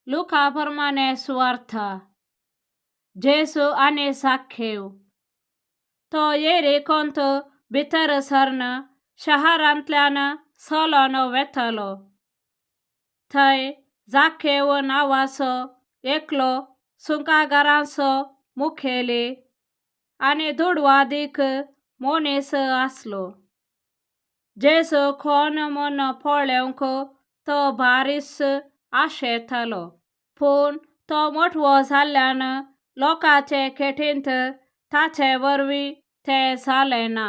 लुका प्रमाणे सुवार्थ. जेजू आनी साखेव. तो येरिकोंत भितर सरन शहरांतल्यान चलोन वेतालो. थंय जाखेव नांवाचो एकलो सुंकागारांचो मुखेली आनी दुडवादीक मनीस आसलो. जेजू कोण म्हूण पळोवंक तो बारीस आशेतालो, पूण तो मोटवो जाल्ल्यान लोकांचे खेटींत ताचे वरवीं तें जालें ना.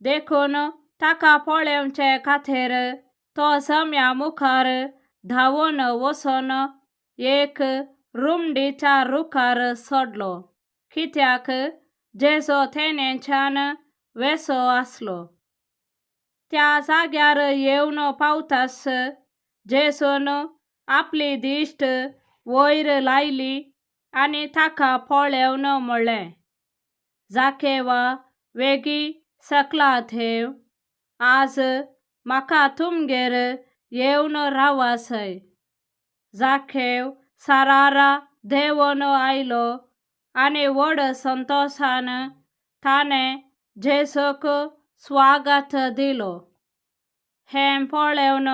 देखून ताका पळोवचे खातीर तो जम्या मुखार धांवून वचून एक रुमडीच्या रुखार चडलो, कित्याक जेजू तेणेच्यान वेसो आसलो. त्या जाग्यार येवन पावताच जेजून आपली दिश्ट वयर लायली आनी ताका पळोवन म्हणलें, जाकेवा वेगीं सकला देंव, आज म्हाका तुमगेर येवन रावासय. जाखेव सारारा देंवन आयलो आनी व्हड संतोशान ताणें जेजूक स्वागत दिलो. हें पळोवन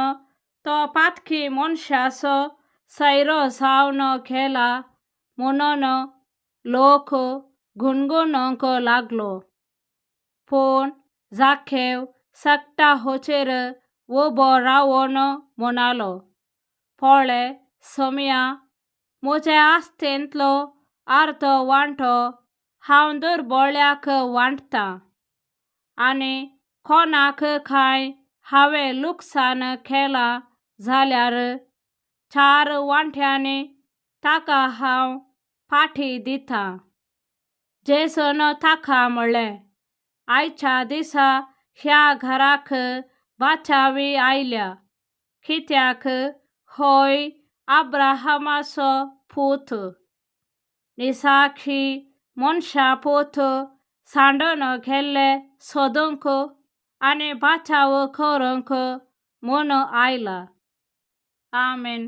तो पातकी मनशाचो सैरो जावन गेला म्हणून लोक गुणगुणूंक लागलो. पूण जाखेव सगटा होचेर उबो रावन म्हणालो, पळय सोम्या, म्हजे आस्तेंतलो अर्दो वांटो हांव दुर्बोळ्याक वांटतां आनी कोणाक कांय हांवें लुकसाण केलां जाल्यार चार वांट्यांनी ताका हांव फाटी दितां. जेजून ताका म्हणलें, आयच्या दिसा ह्या घराक बाचावी आयल्या, कित्याक होय अब्राहमाचो पूत. निसाखी मनशा पूत सांडून गेल्ले सोदूंक आनी बाचाव करूंक म्हूण आयला. आमेन.